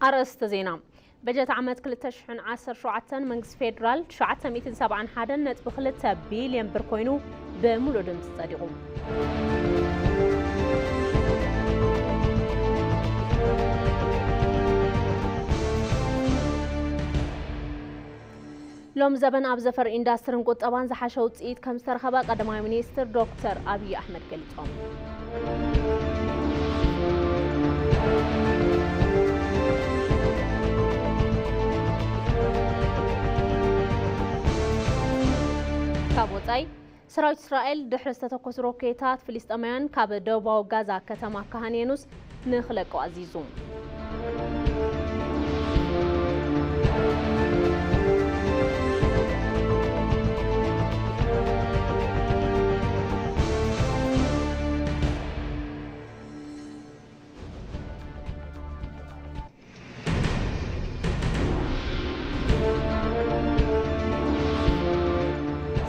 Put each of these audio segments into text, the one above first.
ኣርእስተ ዜና። በጀት ዓመት ክልተ ሽሕን ዓሰርተ ሸውዓተን መንግስቲ ፌዴራል ትሽዓተ ሚእትን ሰብዓን ሓደን ነጥቢ ክልተ ቢልዮን ብር ኮይኑ ብምሉእ ድምፂ ጸዲቑ። ሎም ዘበን ኣብ ዘፈር ኢንዳስትርን ቁጠባን ዝሓሸ ውፅኢት ከም ዝተረኸበ ቀዳማይ ሚኒስትር ዶክተር ኣብይ ኣሕመድ ገሊፆም። ካብ ወፃኢ፣ ሰራዊት እስራኤል ድሕሪ ዝተተኮሱ ሮኬታት ፍልስጤማውያን ካብ ደቡባዊ ጋዛ ከተማ ካሃን የኑስ ንኽለቁ ኣዚዙ።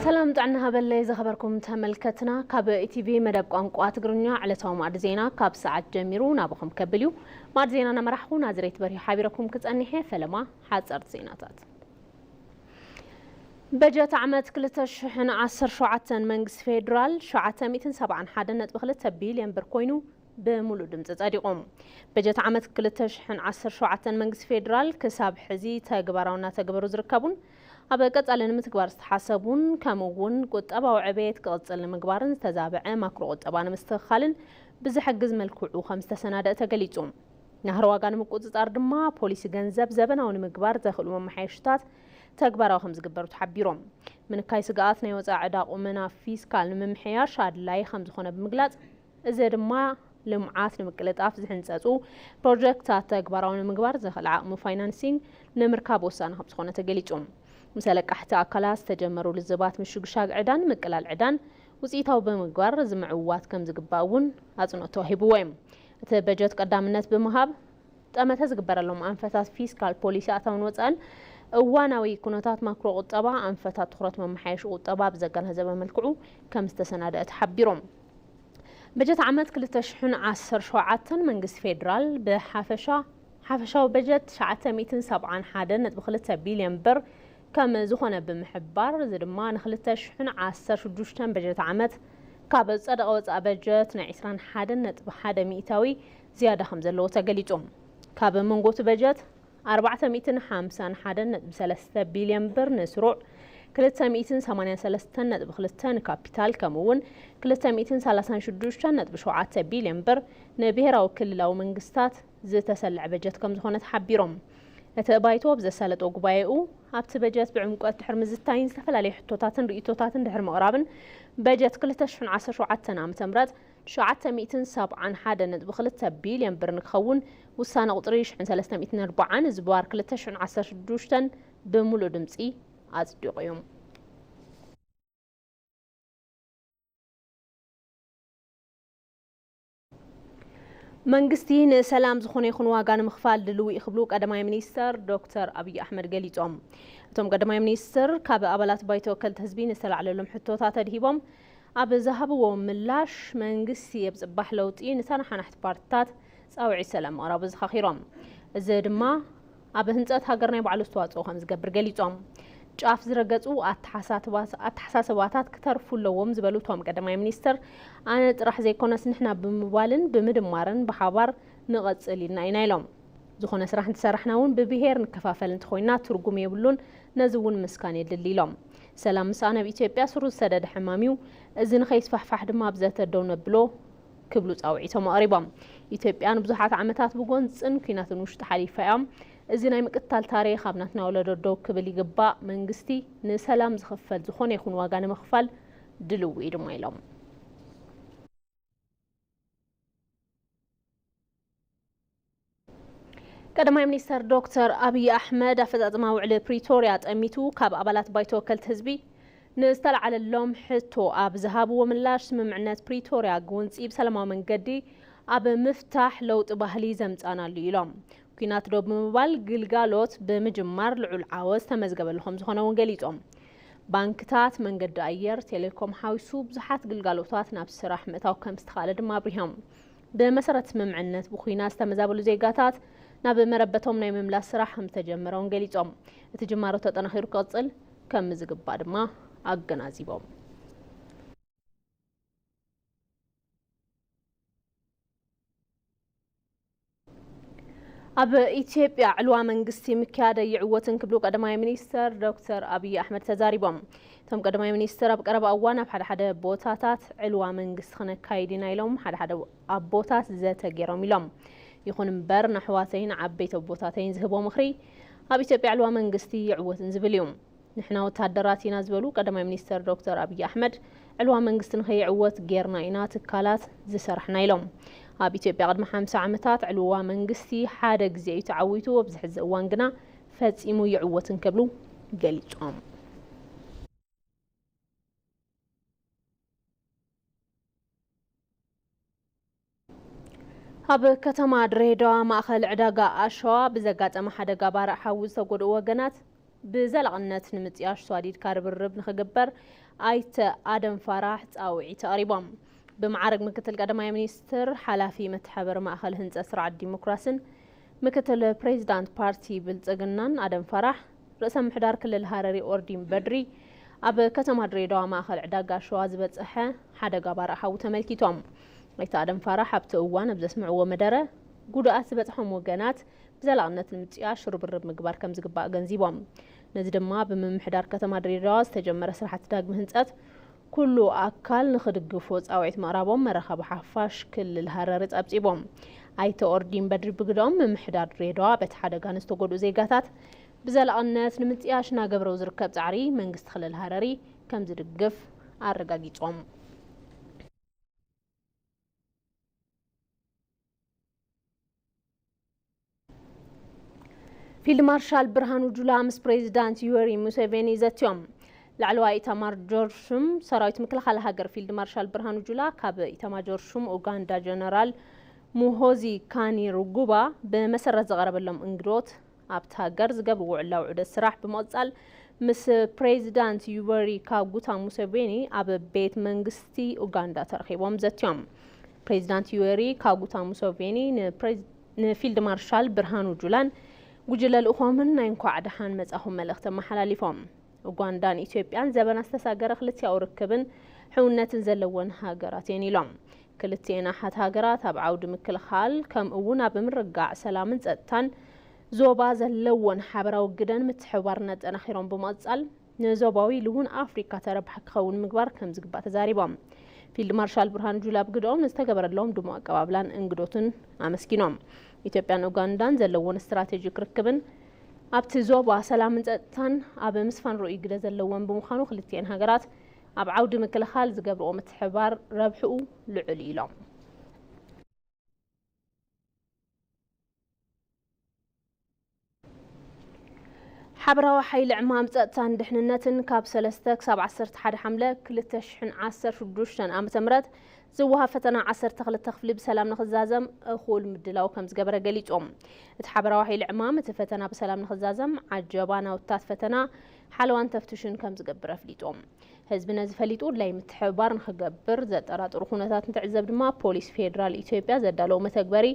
ሰላም ጥዕና ሃበለይ ዝኸበርኩም ተመልከትና፣ ካብ ኢቲቪ መደብ ቋንቋ ትግርኛ ዕለታዊ ማዕዲ ዜና ካብ ሰዓት ጀሚሩ ናብኹም ከብል እዩ። ማዕዲ ዜና እናመራሕኹ ናዝሬት በሪሁ ሓቢረኩም ክጸንሕ እየ። ፈለማ ሓጸርቲ ዜናታት። በጀት ዓመት ክልተ ሽሕን ዓሰርተ ሸውዓተን መንግስቲ ፌዴራል ትሽዓተ ሚእትን ሰብዓን ሓደን ነጥቢ ክልተ ቢልዮን ብር ኮይኑ ብምሉእ ድምፂ ጸዲቑ። በጀት ዓመት ክልተ ሽሕን ዓሰርተ ሸውዓተን መንግስቲ ፌዴራል ክሳብ ሕዚ ተግባራዊ እናተገበሩ ዝርከቡን ኣብ ቀጻሊ ንምትግባር ዝተሓሰቡን ከምኡ እውን ቁጠባዊ ዕቤት ክቕጽል ንምግባርን ዝተዛበዐ ማክሮ ቁጠባ ንምስትኽኻልን ብዝሕግዝ መልክዑ ከም ዝተሰናደአ ተገሊጹ። ናህሪ ዋጋ ንምቁጽጻር ድማ ፖሊሲ ገንዘብ ዘበናዊ ንምግባር ዘኽእሉ መመሓየሽታት ተግባራዊ ከም ዝግበሩ ተሓቢሮም። ምንካይ ስግኣት ናይ ወጻኢ ዕዳ ቁመና ፊስካል ንምምሕያሽ ኣድላዪ ከም ዝኾነ ብምግላጽ፣ እዚ ድማ ልምዓት ንምቅልጣፍ ዝሕንጸጹ ፕሮጀክታት ተግባራዊ ንምግባር ዘኽእል ዓቕሚ ፋይናንሲንግ ንምርካብ ወሳኒ ከም ዝኾነ ተገሊጹ። ምስ ኣለቃሕቲ ኣካላት ዝተጀመሩ ልዝባት ምሽግሻግ ዕዳን ምቅላል ዕዳን ውጽኢታዊ ብምግባር እዚ ምዕዋት ከም ዝግባእ እውን ኣጽንኦት ተዋሂብዎ እዩ። እቲ በጀት ቀዳምነት ብምሃብ ጠመተ ዝግበረሎም ኣንፈታት ፊስካል ፖሊሲ ኣታውን ወጻእን፣ እዋናዊ ኩነታት ማክሮ ቁጠባ፣ ኣንፈታት ትኹረት መመሓየሺ ቁጠባ ብዘገናዘበ መልክዑ ከም ዝተሰናደአ ተሓቢሮም። በጀት ዓመት ክልተ ሽሕን ዓሰርተ ሸውዓተን መንግስቲ ፌዴራል ብሓፈሻ፣ ሓፈሻዊ በጀት ትሽዓተ ሚእትን ሰብዓን ሓደን ነጥቢ ክልተ ቢልዮን ብር ከም ዝኾነ ብምሕባር፣ እዚ ድማ ንክልተ ሽሕን ዓሰርተ ሽዱሽተን በጀት ዓመት ካብ ዝጸደቐ ወጻኢ በጀት ናይ ዕስራን ሓደን ነጥቢ ሓደ ሚእታዊ ዝያዳ ከም ዘለዎ ተገሊጹ። ካብ መንጎ እቲ በጀት ኣርባዕተ ሚእትን ሓምሳን ሓደን ነጥቢ ሰለስተ ቢልዮን ብር ንስሩዕ፣ ክልተ ሚእትን ሰማንያን ሰለስተን ነጥቢ ክልተ ንካፒታል፣ ከምኡ እውን ክልተ ሚእትን ሰላሳን ሽዱሽተን ነጥቢ ሸውዓተ ቢልዮን ብር ንብሄራዊ ክልላዊ መንግስታት ዝተሰልዐ በጀት ከም ዝኾነ ተሓቢሮም። እቲ ባይቶ ኣብ ዘሳለጦ ጉባኤኡ፣ ኣብቲ በጀት ብዕምቆት ድሕሪ ምዝታይን ዝተፈላለዩ ሕቶታትን ርእይቶታትን ድሕሪ ምቕራብን፣ በጀት ክልተ ሽሕን ዓሰርተ ሸውዓተን ዓመተ ምህረት ትሽዓተ ሚእትን ሰብዓን ሓደን ነጥቢ ክልተ ቢልዮን ብር ንክኸውን ውሳነ ቁጽሪ ሽሕን ሰለስተ ሚእትን ኣርባዓን ዝባር ክልተ ሽሕን ዓሰርተ ሽዱሽተን ብምሉእ ድምጺ ኣጽዲቑ እዩ። መንግስቲ ንሰላም ዝኾነ ይኹን ዋጋ ንምኽፋል ድልው እዩ ክብሉ ቀዳማይ ሚኒስተር ዶክተር ኣብይ ኣሕመድ ገሊጾም። እቶም ቀዳማይ ሚኒስትር ካብ ኣባላት ባይቶ ወከልቲ ህዝቢ ንዝተላዕለሎም ሕቶታት ኣድሂቦም ኣብ ዝሃብዎ ምላሽ፣ መንግስቲ ኣብ ጽባሕ ለውጢ ንተነሓናሕቲ ፓርትታት ጻውዒት ሰላም ምቕራቡ ዘኻኺሮም። እዚ ድማ ኣብ ህንጸት ሃገር ናይ ባዕሉ ኣስተዋጽኦ ከም ዝገብር ገሊጾም። ጫፍ ዝረገጹ ኣተሓሳስባት-፣ ኣተሓሳስባታት ክተርፉ ኣለዎም ዝበሉ እቶም ቀዳማይ ሚኒስትር፣ ኣነ ጥራሕ ዘይኮነስ ንሕና ብምባልን ብምድማርን ብሓባር ንቐጽል ኢልና ኢና ኢሎም። ዝኾነ ስራሕ እንተሰራሕና እውን ብብሄር ንከፋፈል እንተኾይንና ትርጉም የብሉን፣ ነዚ እውን ምስካን የድሊ ኢሎም። ሰላም ምስኣን ኣብ ኢትዮጵያ ስሩ ዝሰደደ ሕማም እዩ፣ እዚ ንኸይስፋሕፋሕ ድማ ኣብ ዘተ ደው ነብሎ ክብሉ ጻውዒቶም ኣቕሪቦም። ኢትዮጵያ ንብዙሓት ዓመታት ብጎንጽን ኲናትን ውሽጢ ሓሊፋ እያ። እዚ ናይ ምቅታል ታሪኽ ኣብ ናትና ወለዶ ደው ክብል ይግባእ። መንግስቲ ንሰላም ዝኽፈል ዝኾነ ይኹን ዋጋ ንምኽፋል ድልው እዩ ድማ ኢሎም። ቀዳማይ ሚኒስተር ዶክተር ኣብይ ኣሕመድ ኣፈጻጽማ ውዕሊ ፕሪቶርያ ጠሚቱ ካብ ኣባላት ባይቶ ወከልቲ ህዝቢ ንዝተለዓለሎም ሕቶ ኣብ ዝሃብዎ ምላሽ፣ ስምምዕነት ፕሪቶርያ ጎንጺ ብሰላማዊ መንገዲ ኣብ ምፍታሕ ለውጢ ባህሊ ዘምጻናሉ ኢሎም። ኲናት ደው ብምባል ግልጋሎት ብምጅማር ልዑል ዓወት ዝተመዝገበሉ ከም ዝኾነ እውን ገሊጾም። ባንክታት፣ መንገዲ ኣየር፣ ቴሌኮም ሓዊሱ ብዙሓት ግልጋሎታት ናብ ስራሕ ምእታው ከም ዝተኻእለ ድማ ኣብሪሆም። ብመሰረት ስምምዕነት ብኲናት ዝተመዛበሉ ዜጋታት ናብ መረበቶም ናይ ምምላስ ስራሕ ከም ዝተጀመረ እውን ገሊጾም። እቲ ጅማሮ ተጠናኺሩ ክቕጽል ከም ዝግባእ ድማ ኣገናዚቦም። ኣብ ኢትዮጵያ ዕልዋ መንግስቲ ምክያድ ኣይዕወትን ክብሉ ቀዳማይ ሚኒስተር ዶክተር ኣብይ ኣሕመድ ተዛሪቦም። እቶም ቀዳማይ ሚኒስተር ኣብ ቀረባ እዋን ኣብ ሓደ ሓደ ቦታታት ዕልዋ መንግስቲ ክነካይድ ኢና ኢሎም ሓደ ሓደ ኣቦታት ዘተ ገይሮም ኢሎም። ይኹን እምበር ንኣሕዋተይን ዓበይቲ ኣቦታተይን ዝህቦ ምኽሪ ኣብ ኢትዮጵያ ዕልዋ መንግስቲ ይዕወትን ዝብል እዩ። ንሕና ወታደራት ኢና ዝበሉ ቀዳማይ ሚኒስተር ዶክተር ኣብይ ኣሕመድ፣ ዕልዋ መንግስቲ ንኸይዕወት ጌርና ኢና ትካላት ዝሰራሕና ኢሎም። ኣብ ኢትዮጵያ ቅድሚ ሓምሳ ዓመታት ዕልዋ መንግስቲ ሓደ ግዜ እዩ ተዓዊቱ፣ ኣብዚ ሕዚ እዋን ግና ፈጺሙ ይዕወትን ክብሉ ገሊጾም። ኣብ ከተማ ድሬዳዋ ማእኸል ዕዳጋ ኣሸዋ ብዘጋጠመ ሓደጋ ባርዕ ሓዊ ዝተጎድኡ ወገናት ብዘላቕነት ንምፅያሽ ሷዲድካ ርብርብ ንኽግበር ኣይተ ኣደም ፋራሕ ፃውዒት ኣቕሪቦም። ብመዓርግ ምክትል ቀዳማይ ሚኒስትር ሓላፊ መተሓበሪ ማእኸል ህንፀት ስርዓት ዲሞክራስን ምክትል ፕሬዚዳንት ፓርቲ ብልፅግናን ኣደም ፋራሕ፣ ርእሰ ምሕዳር ክልል ሃረሪ ኦርዲን በድሪ ኣብ ከተማ ድሬዳዋ ማእኸል ዕዳጋ ኣሸዋ ዝበፀሐ ሓደጋ ባርዕ ሓዊ ተመልኪቶም። ኣይተ ኣደም ፋራሕ ኣብቲ እዋን ኣብ ዘስምዕዎ መደረ፣ ጉድኣት ዝበፅሖም ወገናት ብዘላቕነት ንምፅያሽ ርብርብ ምግባር ከም ዝግባእ ኣገንዚቦም። ነዚ ድማ ብምምሕዳር ከተማ ድሬዳዋ ዝተጀመረ ስራሕቲ ዳግመ ህንፀት ኩሉ ኣካል ንኽድግፎ ፃውዒት ምቕራቦም መራኸቢ ሓፋሽ ክልል ሃረሪ ፀብፂቦም። ኣይተ ኦርዲን በድሪ ብግደኦም፣ ምምሕዳር ድሬዳዋ በቲ ሓደጋ ንዝተጎድኡ ዜጋታት ብዘላቕነት ንምፅያሽ እናገበረው ዝርከብ ፃዕሪ መንግስቲ ክልል ሃረሪ ከም ዝድግፍ ኣረጋጊፆም። ፊልድ ማርሻል ብርሃኑ ጁላ ምስ ፕሬዚዳንት ዩወሪ ሙሴቬኒ ዘትዮም። ላዕለዋይ ኢታማር ጆር ሹም ሰራዊት ምክልኻል ሃገር ፊልድ ማርሻል ብርሃኑ ጁላ ካብ ኢታማጆር ሹም ኡጋንዳ ጀነራል ሙሆዚ ካኒ ሩጉባ ብመሰረት ዝቐረበሎም እንግዶት ኣብቲ ሃገር ዝገብርዎ ዕላዊ ዑደት ስራሕ ብምቕጻል ምስ ፕሬዚዳንት ዩወሪ ካጉታ ሙሴቬኒ ኣብ ቤት መንግስቲ ኡጋንዳ ተረኺቦም ዘትዮም። ፕሬዚዳንት ዩወሪ ካጉታ ሙሴቬኒ ንፕሬዝ-፣ ንፊልድ ማርሻል ብርሃኑ ጁላን ጉጅለ ልኡኾምን ናይ እንኳዕ ደሓን መጻኹም መልእኽቲ ኣመሓላሊፎም። ኡጋንዳን ኢትዮጵያን ዘበናት ዝተሳገረ ክልቲኣዊ ርክብን ሕውነትን ዘለወን ሃገራት እየን ኢሎም። ክልቲኤን ኣሓት ሃገራት ኣብ ዓውዲ ምክልኻል ከምኡ እውን ኣብ ምርግጋዕ ሰላምን ጸጥታን ዞባ ዘለወን ሓበራዊ ግደን ምትሕብባርን ኣጠናኺሮም ብምቕጻል ንዞባዊ ኢሉ እውን ኣፍሪካ ተረባሒ ክኸውን ምግባር ከም ዝግባእ ተዛሪቦም። ፊልድ ማርሻል ብርሃኑ ጁላ ብግደኦም ንዝተገበረሎም ድሙቕ ኣቀባብላን እንግዶትን ኣመስጊኖም። ኢትዮጵያን ኡጋንዳን ዘለወን ስትራቴጂክ ርክብን ኣብቲ ዞባ ሰላምን ጸጥታን ኣብ ምስፋን ርኡይ ግደ ዘለወን ብምዃኑ ክልቲኤን ሃገራት ኣብ ዓውዲ ምክልኻል ዝገብርኦ ምትሕብባር ረብሕኡ ልዑል እዩ ኢሎም። ሓበራዊ ሓይሊ ዕማም ጸጥታን ድሕንነትን ካብ ሰለስተ ክሳብ ዓሰርተ ሓደ ሓምለ ክልተ ሽሕን ዓሰርተ ሽዱሽተን ዓመተ ምህረት ዝወሃብ ፈተና ዓሰርተ ክልተ ክፍሊ ብሰላም ንኽዛዘም እኹል ምድላው ከም ዝገበረ ገሊጾም። እቲ ሓበራዊ ሓይሊ ዕማም እቲ ፈተና ብሰላም ንኽዛዘም ዓጀባ ናውታት ፈተና፣ ሓለዋን ተፍትሽን ከም ዝገብር ኣፍሊጦም። ህዝቢ ነዚ ፈሊጡ ድላይ ምትሕብባር ንኽገብር ዘጠራጥሩ ኩነታት እንትዕዘብ ድማ ፖሊስ ፌዴራል ኢትዮጵያ ዘዳለዎ መተግበሪ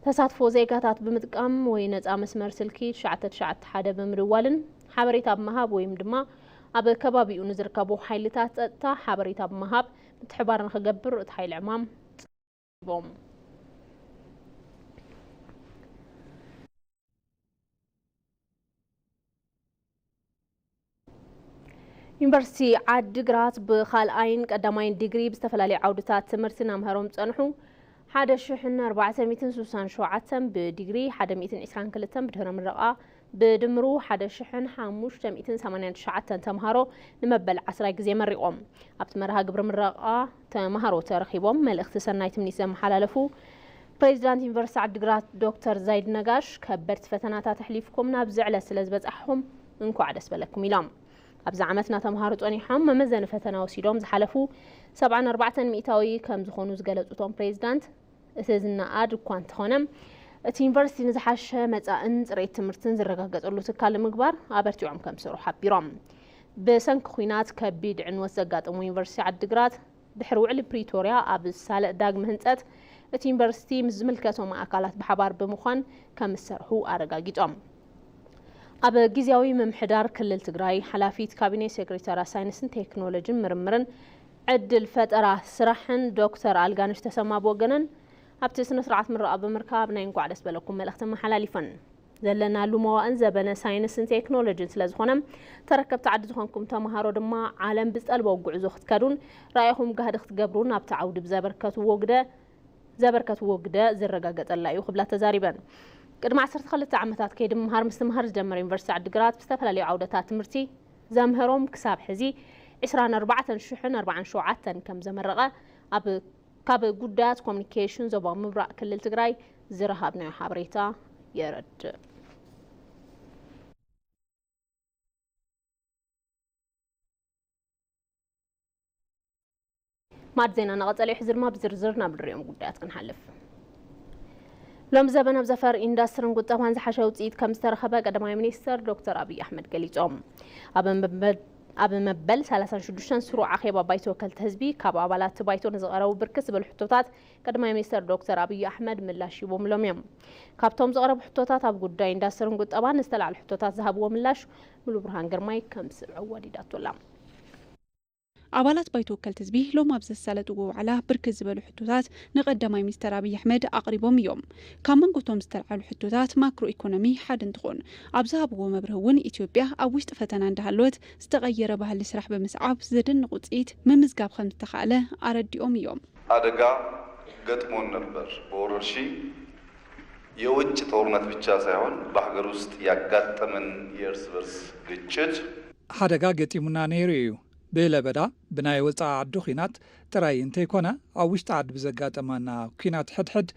ተሳትፎ ዜጋታት ብምጥቃም ወይ ነፃ መስመር ስልኪ ትሽዓተ ትሽዓተ ሓደ ብምድዋልን ሓበሬታ ብምሃብ ወይም ድማ ኣብ ከባቢኡ ንዝርከቡ ሓይልታት ጸጥታ ሓበሬታ ብምሃብ ምትሕብባር ንኽገብር እቲ ሓይሊ ዕማም ሂቦም። ዩኒቨርሲቲ ዓዲግራት ብኻልኣይን ቀዳማይን ዲግሪ ብዝተፈላለዩ ዓውድታት ትምህርቲ እናምሃሮም ዝጸንሑ ሓደ ሽሕን ኣርባዕተ ሚእትን ስሳን ሸውዓተን ብዲግሪ፣ ሓደ ሚእትን ዕስራን ክልተን ብድሕረ ምረቓ ብድምሩ ሓደ ሽሕን ሓሙሽተ ሚእትን ሰማንያን ትሽዓተን ተምሃሮ ንመበል ዓስራይ ግዜ መሪቖም። ኣብቲ መርሃ ግብሪ ምረቓ ተምሃሮ ተረኺቦም መልእኽቲ ሰናይ ትምኒት ዘመሓላለፉ ፕሬዚዳንት ዩኒቨርሲቲ ዓዲግራት ዶክተር ዛይድ ነጋሽ፣ ከበድቲ ፈተናታት ኣሕሊፍኩም ናብዚ ዕለት ስለ ዝበጻሕኹም እንኳዕ ደስ በለኩም ኢሎም። ኣብዚ ዓመትና ተምሃሮ ጸኒሖም መመዘኒ ፈተና ወሲዶም ዝሓለፉ ሰብዓን ኣርባዕተን ሚእታዊ ከም ዝኾኑ ዝገለጹ እቶም ፕሬዚዳንት፣ እቲ ዝነኣድ እኳ እንተኾነ፣ እቲ ዩኒቨርሲቲ ንዝሓሸ መጻእን ጽሬት ትምህርትን ዝረጋገጸሉ ትካል ንምግባር ኣበርቲዖም ከም ዝሰርሑ ሓቢሮም። ብሰንኪ ኲናት ከቢድ ዕንወት ዘጋጠሙ ዩኒቨርሲቲ ዓዲግራት፣ ድሕሪ ውዕሊ ፕሪቶርያ ኣብ ዝሳለጥ ዳግመ ህንጸት እቲ ዩኒቨርሲቲ ምስ ዝምልከቶም ኣካላት ብሓባር ብምዃን ከም ዝሰርሑ ኣረጋጊጾም። ኣብ ግዝያዊ ምምሕዳር ክልል ትግራይ ሓላፊት ካቢኔ ሴክሬታርያ ሳይንስን ቴክኖሎጂን ምርምርን ዕድል ፈጠራ ስራሕን ዶክተር ኣልጋነሽ ተሰማ ብወገነን ኣብቲ ስነ ስርዓት ምረቓ ብምርካብ ናይ እንኳዕ ደስ በለኩም መልእኽቲ ኣመሓላሊፈን። ዘለናሉ መዋእን ዘበነ ሳይንስን ቴክኖሎጂን ስለ ዝኾነ ተረከብቲ ዓዲ ዝኾንኩም ተምሃሮ ድማ ዓለም ብዝጠልቦ ጉዕዞ ክትከዱን ራእይኹም ጋህዲ ክትገብሩን ኣብቲ ዓውዲ ብዘበርከትዎ ግደ ዘበርከትዎ ግደ ዝረጋገጸላ እዩ ክብላ ተዛሪበን። ቅድሚ ዓሰርተ ክልተ ዓመታት ከይዲ ምምሃር ምስትምሃር ዝጀመረ ዩኒቨርሲቲ ዓዲግራት ብዝተፈላለዩ ዓውደታት ትምህርቲ ዘምህሮም ክሳብ ሕዚ ዕስራን ኣርባዕተን ሽሕን ኣርባዓን ሸውዓተን ከም ዘመረቐ ኣብ ካብ ጉዳያት ኮሚኒኬሽን ዞባ ምብራቕ ክልል ትግራይ ዝረሃብናዮ ሓበሬታ የረድእ። ማድ ዜና እናቐጸለ እዩ። ሕዚ ድማ ብዝርዝር ናብ ንሪኦም ጉዳያት ክንሓልፍ። ሎም ዘበን ኣብ ዘፈር ኢንዳስትርን ቁጠባን ዝሓሸ ውፅኢት ከም ዝተረኸበ ቀዳማይ ሚኒስትር ዶክተር ኣብይ ኣሕመድ ገሊጾም። ኣብ መበል ኣብ መበል ሰላሳን ሽዱሽተን ስሩዕ ኣኼባ ባይቶ ወከልቲ ህዝቢ ካብ ኣባላት ባይቶ ንዝቐረቡ ብርክት ዝበሉ ሕቶታት ቀዳማይ ሚኒስትር ዶክተር ኣብይ ኣሕመድ ምላሽ ሂቦምሎም እዮም። ካብቶም ዝቐረቡ ሕቶታት ኣብ ጉዳይ ኢንዳስትርን ቁጠባን ዝተላዕሉ ሕቶታት ዝሃብዎ ምላሽ ሙሉ ብርሃን ግርማይ ከም ዝስዕብ ኣዋዲዳቶ ኣላ። ኣባላት ባይቶ ወከልቲ ህዝቢ ሎም ኣብ ዘሳለጥዎ ዋዕላ ብርክት ዝበሉ ሕቶታት ንቀዳማይ ሚኒስተር ኣብይ ኣሕመድ ኣቕሪቦም እዮም። ካብ መንጎቶም ዝተልዓሉ ሕቶታት ማክሮ ኢኮኖሚ ሓደ እንትኾን፣ ኣብ ዝሃብዎ መብርሂ እውን ኢትዮጵያ ኣብ ውሽጢ ፈተና እንዳሃለወት ዝተቐየረ ባህሊ ስራሕ ብምስዓብ ዘደንቕ ውፅኢት ምምዝጋብ ከም ዝተኻእለ ኣረዲኦም እዮም። አደጋ ገጥሞን ነበር። በወረርሽኝ የውጭ ጦርነት ብቻ ሳይሆን በሀገር ውስጥ ያጋጠመን የእርስ በርስ ግጭት ሓደጋ ገጢሙና ነይሩ እዩ። ብለበዳ ብናይ ወፃኢ ዓዲ ኲናት ጥራይ እንተይኮነ ኣብ ውሽጢ ዓዲ ብዘጋጠመና ኲናት ሕድሕድ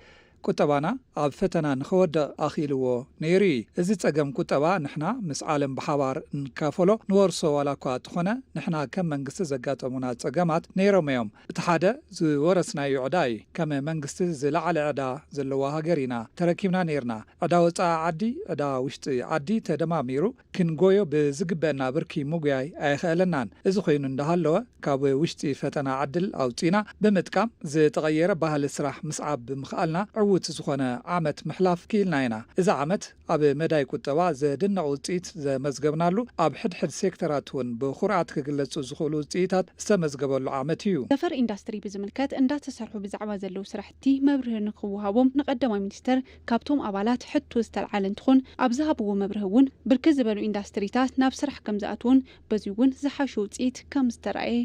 ቁጠባና ኣብ ፈተና ንኸወድቕ ኣኽኢልዎ ነይሩ እዩ። እዚ ፀገም ቁጠባ ንሕና ምስ ዓለም ብሓባር እንካፈሎ ንወርሶ ዋላ እኳ ተኾነ ንሕና ከም መንግስቲ ዘጋጠሙና ፀገማት ነይሮም እዮም። እቲ ሓደ ዝወረስናዮ ዕዳ እዩ። ከም መንግስቲ ዝለዓለ ዕዳ ዘለዋ ሃገር ኢና ተረኪብና ነይርና። ዕዳ ወፃኢ ዓዲ፣ ዕዳ ውሽጢ ዓዲ ተደማሚሩ ክንጎዮ ብዝግበአና ብርኪ ምጉያይ ኣይኸእለናን። እዚ ኮይኑ እንዳሃለወ ካብ ውሽጢ ፈተና ዕድል ኣውፂና ብምጥቃም ዝተቐየረ ባህሊ ስራሕ ምስዓብ ብምኽኣልና ዕዉት ዝኾነ ዓመት ምሕላፍ ክኢልና ኢና። እዚ ዓመት ኣብ መዳይ ቁጠባ ዘድነቕ ውፅኢት ዘመዝገብናሉ፣ ኣብ ሕድሕድ ሴክተራት እውን ብኹርዓት ክግለፁ ዝኽእሉ ውፅኢታት ዝተመዝገበሉ ዓመት እዩ። ዘፈር ኢንዳስትሪ ብዝምልከት እንዳተሰርሑ ብዛዕባ ዘለዉ ስራሕቲ መብርሂ ንክወሃቦም ንቀዳማይ ሚኒስተር ካብቶም ኣባላት ሕቶ ዝተልዓለ እንትኾን፣ ኣብ ዝሃብዎ መብርሂ እውን ብርክት ዝበሉ ኢንዳስትሪታት ናብ ስራሕ ከም ዝኣትዉን በዚ እውን ዝሓሸ ውፅኢት ከም ዝተረኣየ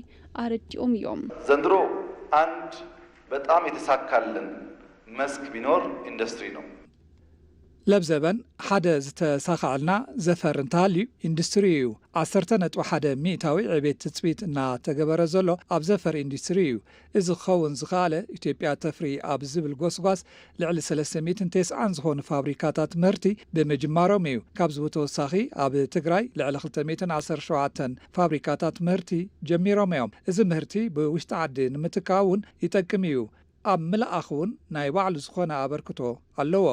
ኣረዲኦም እዮም። ዘንድሮ አንድ በጣም የተሳካልን መስክ ቢኖር ኢንዱስትሪ ነው። ለብዘበን ሓደ ዝተሳኸዐልና ዘፈር እንተሃልዩ ኢንዱስትሪ እዩ። ዓሰርተ ነጥቢ ሓደ ሚእታዊ ዕቤት ትፅቢት እናተገበረ ዘሎ ኣብ ዘፈር ኢንዱስትሪ እዩ። እዚ ክኸውን ዝኸኣለ ኢትዮጵያ ተፍሪ ኣብ ዝብል ጎስጓስ ልዕሊ ሰለስተ ሚእትን ተስዓን ዝኾኑ ፋብሪካታት ምህርቲ ብምጅማሮም እዩ። ካብዚ ብተወሳኺ ኣብ ትግራይ ልዕሊ ክልተ ሚእትን ዓሰርተ ሸውዓተን ፋብሪካታት ምህርቲ ጀሚሮም እዮም። እዚ ምህርቲ ብውሽጢ ዓዲ ንምትካእ እውን ይጠቅም እዩ። ኣብ ምልኣኽ እውን ናይ ባዕሉ ዝኾነ ኣበርክቶ ኣለዎ።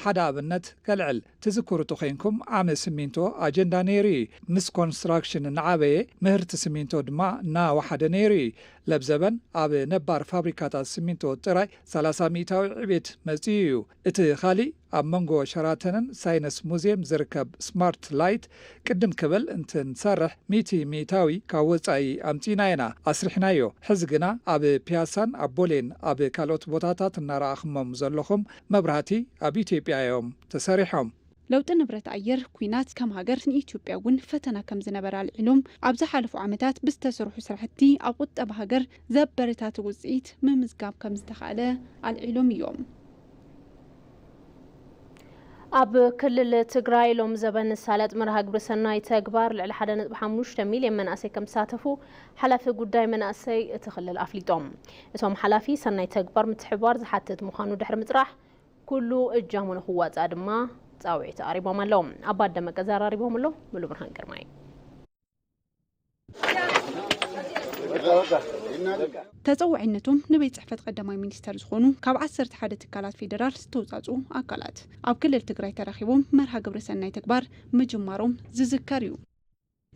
ሓደ ኣብነት ከልዕል። ትዝክሩ ተኾይንኩም ዓሚ ስሚንቶ ኣጀንዳ ነይሩ እዩ። ምስ ኮንስትራክሽን እናዓበየ ምህርቲ ስሚንቶ ድማ እናወሓደ ነይሩ እዩ። ለብዘበን ኣብ ነባር ፋብሪካታት ስሚንቶ ጥራይ ሰላሳ ሚእታዊ ዕቤት መፂኡ እዩ። እቲ ካሊእ ኣብ መንጎ ሸራተንን ሳይነስ ሙዝየም ዝርከብ ስማርት ላይት ቅድም ክብል እንትንሰርሕ ሚእቲ ሚእታዊ ካብ ወፃኢ ኣምፂእና ኢና ኣስሪሕናዮ። ሕዚ ግና ኣብ ፒያሳን ኣብ ቦሌን ኣብ ካልኦት ቦታታት እናረኣኹሞም ዘለኹም መብራህቲ ኣብ ኢትዮጵያ እዮም ተሰሪሖም። ለውጢ ንብረት ኣየር፣ ኲናት ከም ሃገር ንኢትዮጵያ እውን ፈተና ከም ዝነበረ ኣልዒሎም፣ ኣብ ዝሓለፉ ዓመታት ብዝተሰርሑ ስራሕቲ ኣብ ቁጠባ ሃገር ዘበረታትዕ ውፅኢት ምምዝጋብ ከም ዝተኻእለ ኣልዒሎም እዮም። ኣብ ክልል ትግራይ ሎም ዘበን ዝሳለጥ መርሃ ግብሪ ሰናይ ተግባር ልዕሊ ሓደ ነጥቢ ሓሙሽተ ሚልዮን መናእሰይ ከም ዝሳተፉ ሓላፊ ጉዳይ መናእሰይ እቲ ክልል ኣፍሊጦም። እቶም ሓላፊ ሰናይ ተግባር ምትሕብባር ዝሓትት ምዃኑ ድሕሪ ምፅራሕ ኩሉ እጃሙ ንክዋፃእ ድማ ፃውዒት ኣቕሪቦም ኣለዉ። ኣባ ደመቀ ዘራሪቦም ኣሎ። ሙሉ ብርሃን ግርማይ። ተፀዋዒነቶም ንቤት ፅሕፈት ቀዳማይ ሚኒስተር ዝኾኑ ካብ ዓሰርተ ሓደ ትካላት ፌዴራል ዝተውፃፅኡ ኣካላት ኣብ ክልል ትግራይ ተረኺቦም መርሃ ግብሪ ሰናይ ተግባር ምጅማሮም ዝዝከር እዩ።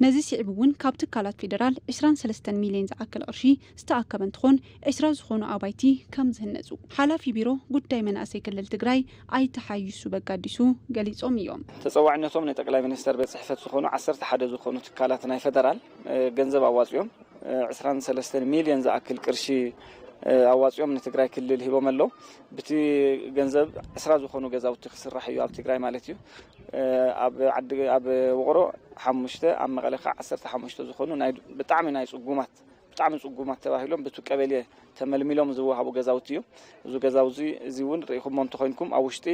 ነዚ ስዒቡ እውን ካብ ትካላት ፌደራል ዕስራን ሰለስተን ሚልዮን ዝኣክል ቅርሺ ዝተኣከበ እንትኾን፣ ዕስራ ዝኾኑ ኣባይቲ ከም ዝህነፁ ሓላፊ ቢሮ ጉዳይ መናእሰይ ክልል ትግራይ ኣይተ ሓይሱ በጋዲሱ ገሊፆም እዮም። ተፀዋዕነቶም ንጠቅላይ ሚኒስተር ቤት ፅሕፈት ዝኾኑ ዓሰርተ ሓደ ዝኾኑ ትካላት ናይ ፌደራል፣ እ፣ ገንዘብ ኣዋፂኦም፣ እ፣ ዕስራን ሰለስተን ሚልዮን ዝኣክል ቅርሺ፣ እ፣ ኣዋፂኦም ንትግራይ ክልል ሂቦም ኣለዉ። ብቲ ገንዘብ ዕስራ ዝኾኑ ገዛውቲ ክስራሕ እዩ ኣብ ትግራይ ማለት እዩ። እ፣ ኣብ ዓዲ፣ ኣብ ውቕሮ ሓሙሽተ፣ ኣብ መቐለ ከዓ ዓሰርተ ሓሙሽተ ዝኾኑ ናይ ብጣዕሚ ናይ ፅጉማት፣ ብጣዕሚ ፅጉማት ተባሂሎም ብቲ ቀበሌ ተመልሚሎም ዝወሃቡ ገዛውቲ እዮም። እዚ ገዛውዚ እዚ እውን ርኢኹሞ እንተኾይንኩም ኣብ ውሽጢ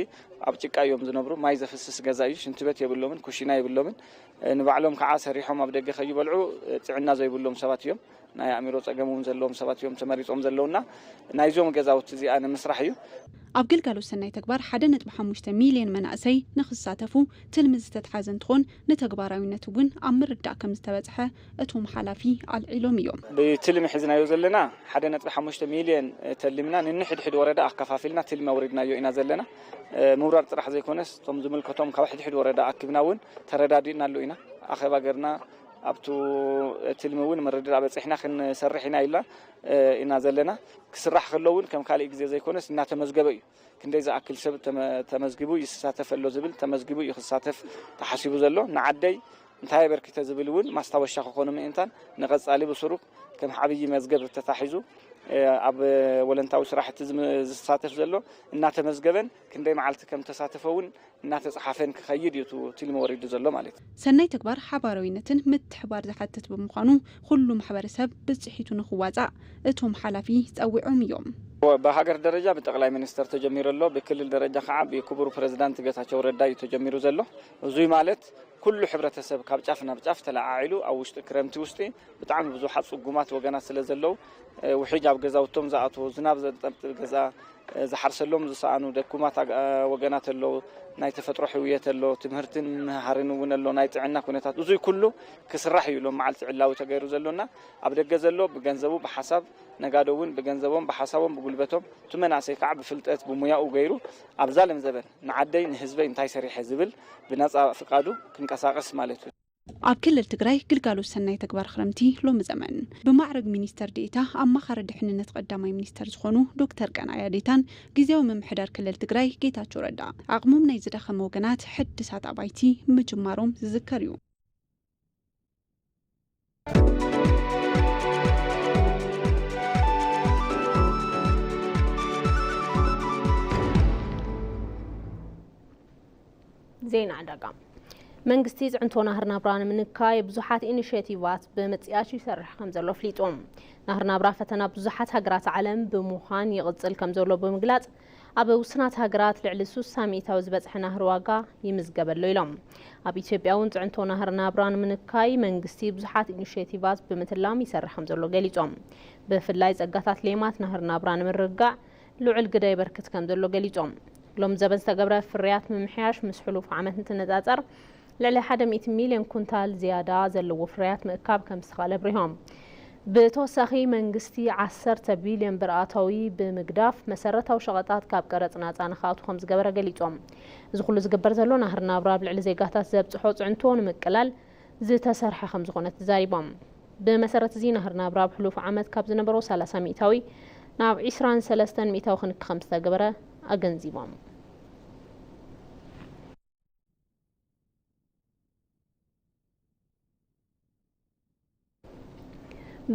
ኣብ ጭቃ እዮም ዝነብሩ። ማይ ዘፍስስ ገዛ እዩ። ሽንቲ ቤት የብሎምን፣ ኩሽና የብሎምን። እ፣ ንባዕሎም ከዓ ሰሪሖም ኣብ ደገ ከይበልዑ፣ እ፣ ጥዕና ዘይብሎም ሰባት እዮም። ናይ ኣእምሮ ፀገም እውን ዘለዎም ሰባት እዮም ተመሪፆም ዘለውና። ናይዞም ገዛውቲ እዚኣ ንምስራሕ እዩ። ኣብ ግልጋሎት ሰናይ ተግባር ሓደ ነጥቢ ሓሙሽተ ሚልዮን መናእሰይ ንኽሳተፉ ትልሚ ዝተትሓዘ እንትኾን፣ ንተግባራዊነቱ እውን ኣብ ምርዳእ ከም ዝተበፅሐ እቶም ሓላፊ ኣልዒሎም እዮም። ብትልሚ ሒዝናዮ ዘለና ሓደ ነጥቢ ሓሙሽተ ሚልዮን ተሊምና፣ ንንሕድሕድ ወረዳ ኣከፋፊልና ትልሚ ኣውሪድናዮ ኢና ዘለና። ምውራድ ጥራሕ ዘይኮነስ፣ እቶም ዝምልከቶም ካብ ሕድሕድ ወረዳ ኣኪብና እውን ተረዳዲእናሉ ኢና። ኣኼባ ገርና ኣብቱ ትልሚ እውን ምርድዳእ በፂሕና ክንሰርሕ ኢና ኢልና፣ እ፣ ኢና ዘለና። ክስራሕ ከሎ እውን ከም ካሊእ ግዜ ዘይኮነስ እናተመዝገበ እዩ። ክንደይ ዝኣክል ሰብ ተመ-፣ ተመዝጊቡ ይሳተፍ ኣሎ ዝብል፣ ተመዝጊቡ እዩ ክሳተፍ ተሓሲቡ ዘሎ። ንዓደይ እንታይ ኣበርኪተ ዝብል እውን ማስታወሻ ክኾኑ ምእንታን፣ ንቐጻሊ ብስሩ ከም ዓብዪ መዝገብ ተታሒዙ፣ እ፣ ኣብ ወለንታዊ ስራሕቲ ዝም-፣ ዝሳተፍ ዘሎ እናተመዝገበን ክንደይ መዓልቲ ከም ተሳተፈ እውን እናተፅሓፈን ክኸይድ እዩ እቲ ትልሚ ወሪዱ ዘሎ ማለት እዩ። ሰናይ ተግባር ሓባራዊነትን ምትሕባር ዝሓትት ብምዃኑ፣ ኩሉ ማሕበረሰብ ብፅሒቱ ንኽዋፃእ እቶም ሓላፊ ፀዊዖም እዮም። ብሃገር ደረጃ ብጠቕላይ ሚኒስተር ተጀሚሩ ኣሎ። ብክልል ደረጃ ከዓ ብክቡር ፕሬዝዳንት ጌታቸው ረዳ እዩ ተጀሚሩ ዘሎ። እዙይ ማለት ኩሉ ሕብረተሰብ ካብ ጫፍ ናብ ጫፍ ተለዓዒሉ፣ ኣብ ውሽጢ ክረምቲ ውሽጢ ብጣዕሚ ብዙሓት ጽጉማት ወገናት ስለ ዘለዉ፣ እ፣ ውሕጅ ኣብ ገዛውቶም ዝኣትዉ፣ ዝናብ ዘንጠብጥብ ገዛ፣ እ፣ ዝሓርሰሎም ዝሰኣኑ ደኩማት ኣግ-፣ እ፣ ወገናት ኣለዉ፣ ናይ ተፈጥሮ ሕውየት ኣሎ፣ ትምህርትን ምህሃርን እውን ኣሎ፣ ናይ ጥዕና ኩነታት፣ እዙይ ኩሉ ክስራሕ እዩ ሎም መዓልቲ ዕላዊ ተገይሩ ዘሎና። ኣብ ደገ ዘሎ ብገንዘቡ ብሓሳብ፣ ነጋዶ እውን ብገንዘቦም ብሓሳቦም ብጉልበቶም፣ እቲ መናእሰይ ከዓ ብፍልጠት ብሙያኡ ገይሩ ኣብዛ ለም ዘበን ንዓደይ ንህዝበይ እንታይ ሰሪሐ ዝብል ብነጻ ፍቃዱ ክንቀሳቀስ ማለት እዩ። ኣብ ክልል ትግራይ ግልጋሎት ሰናይ ተግባር ክረምቲ ሎሚ ዘመን ብማዕረግ ሚኒስተር ዴኤታ ኣማኻሪ ድሕንነት ቀዳማይ ሚኒስተር ዝኾኑ ዶክተር ቀናኢ ኣዴታን ግዝያዊ ምምሕዳር ክልል ትግራይ ጌታቸው ረዳ ዓቕሞም ናይ ዝደኸመ ወገናት ሕድሳት ኣባይቲ ምጅማሮም ዝዝከር እዩ። ዜና ዕዳጋ። መንግስቲ ፅዕንቶ ናህሪ ናብራ ንምንካይ ብዙሓት ኢኒሼቲቫት ብምፅያሽ ይሰርሕ ከም ዘሎ ኣፍሊጡ። ናህሪ ናብራ ፈተና ብዙሓት ሃገራት ዓለም ብምዃን ይቕፅል ከም ዘሎ ብምግላፅ፣ ኣብ ውሱናት ሃገራት ልዕሊ ስሳ ሚእታዊ ዝበፅሐ ናህሪ ዋጋ ይምዝገብ ኣሎ ኢሎም። ኣብ ኢትዮጵያ እውን ፅዕንቶ ናህሪ ናብራ ንምንካይ መንግስቲ ብዙሓት ኢኒሼቲቫት ብምትላም ይሰርሕ ከም ዘሎ ገሊፆም። ብፍላይ ፀጋታት ሌማት ናህሪ ናብራ ንምርግጋዕ ልዑል ግደ የበርክት ከም ዘሎ ገሊጾም። ሎም ዘበን ዝተገብረ ፍርያት ምምሕያሽ ምስ ሕሉፍ ዓመት እንትነጻጸር ልዕሊ ሓደ ሚእቲ ሚልዮን ኩንታል ዝያዳ ዘለዎ ፍርያት ምእካብ ከም ዝተኻእለ ኣብሪሆም። ብተወሳኺ መንግስቲ ዓሰርተ ቢልዮን ብር ኣታዊ ብምግዳፍ መሰረታዊ ሸቐጣት ካብ ቀረጽ ናጻ ንኽኣቱ ከም ዝገበረ ገሊጾም። እዚ ኩሉ ዝግበር ዘሎ ናህሪ ናብራ ኣብ ልዕሊ ዜጋታት ዘብጽሖ ጽዕንቶ ንምቅላል ዝተሰርሐ ከም ዝኾነ ተዛሪቦም። ብመሰረት እዚ ናህሪ ናብራ ኣብ ሕሉፍ ዓመት ካብ ዝነበሮ ሰላሳ ሚእታዊ ናብ ዒስራን ሰለስተን ሚእታዊ ክንኪ ከም ዝተገበረ ኣገንዚቦም።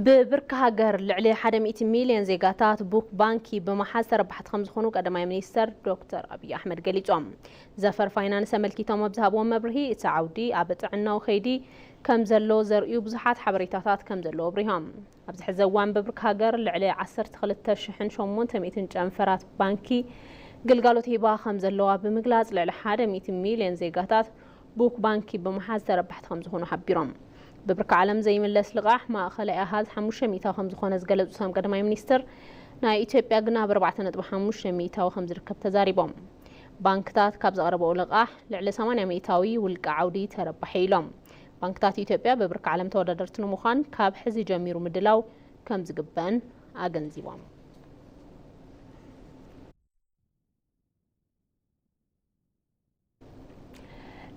ብብርኪ ሃገር ልዕሊ ሓደ ሚእቲ ሚልዮን ዜጋታት ቡክ ባንኪ ብምሓዝ ተረባሕቲ ከም ዝኾኑ ቀዳማይ ሚኒስተር ዶክተር ኣብይ ኣሕመድ ገሊጾም። ዘፈር ፋይናንስ ኣመልኪቶም ኣብ ዝሃብዎም መብርሂ፣ እቲ ዓውዲ ኣብ ጥዕናዊ ከይዲ ከም ዘሎ ዘርእዩ ብዙሓት ሓበሬታታት ከም ዘለዉ ኣብሪሆም። ኣብዚ ሕዚ እዋን ብብርኪ ሃገር ልዕሊ ዓሰርተ ክልተ ሽሕን ሸሞንተ ሚእትን ጨንፈራት ባንኪ ግልጋሎት ሂባ ከም ዘለዋ ብምግላጽ፣ ልዕሊ ሓደ ሚእቲ ሚልዮን ዜጋታት ቡክ ባንኪ ብምሓዝ ተረባሕቲ ከም ዝኾኑ ሓቢሮም። ብብርኪ ዓለም ዘይምለስ ልቓሕ ማእኸላይ ኣሃዝ ሓሙሽተ ሚእታዊ ከም ዝኾነ ዝገለጹ እቶም ቀዳማይ ሚኒስትር፣ ናይ ኢትዮጵያ ግና ኣብ ኣርባዕተ ነጥቢ ሓሙሽተ ሚእታዊ ከም ዝርከብ ተዛሪቦም። ባንክታት ካብ ዘቕረበኦ ልቓሕ ልዕሊ ሰማንያ ሚእታዊ ውልቂ ዓውዲ ተረባሒ ኢሎም። ባንክታት ኢትዮጵያ ብብርኪ ዓለም ተወዳደርቲ ንምዃን ካብ ሕዚ ጀሚሩ ምድላው ከም ዝግበእን ኣገንዚቦም።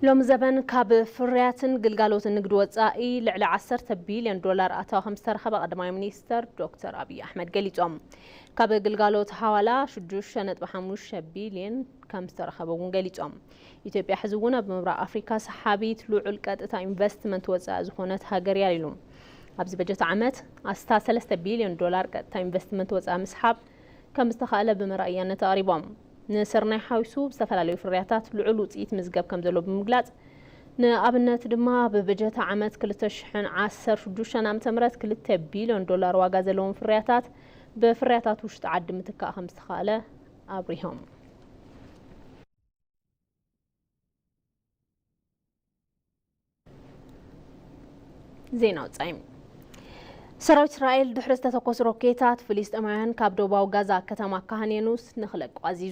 ሎም ዘበን ካብ ፍርያትን ግልጋሎትን ንግዲ ወጻኢ ልዕሊ ዓሰርተ ቢልዮን ዶላር ኣታዊ ከም ዝተረኸበ ቀዳማይ ሚኒስተር ዶክተር ኣብይ ኣሕመድ ገሊጾም። ካብ ግልጋሎት ሓዋላ ሽዱሽተ ነጥቢ ሓሙሽተ ቢልዮን ከም ዝተረኸበ እውን ገሊጾም። ኢትዮጵያ ሕዚ እውን ኣብ ምብራቕ ኣፍሪካ ሰሓቢት ልዑል ቀጥታ ኢንቨስትመንት ወጻኢ ዝኾነት ሃገር እያ ኢሉ። ኣብዚ በጀት ዓመት ኣስታት ሰለስተ ቢልዮን ዶላር ቀጥታ ኢንቨስትመንት ወጻኢ ምስሓብ ከም ዝተኻእለ ብመርኣያነት ኣቕሪቦም። ንስርናይ ሓዊሱ ዝተፈላለዩ ፍርያታት ልዑል ውፅኢት ምዝገብ ከም ዘሎ ብምግላጽ፣ ንኣብነት ድማ ብበጀት ዓመት ክልተ ሽሕን ዓሰርተ ሽዱሽተን ዓመተ ምህረት ክልተ ቢልዮን ዶላር ዋጋ ዘለዎም ፍርያታት ብፍርያታት ውሽጢ ዓዲ ምትካእ ከም ዝተኻእለ ኣብሪሆም። ዜና ወጻኢ። ሰራዊት እስራኤል ድሕሪ ዝተተኮሱ ሮኬታት ፍልስጤማውያን ካብ ደቡባዊ ጋዛ ከተማ ካህን የኑስ ንኽለቁ ኣዚዙ።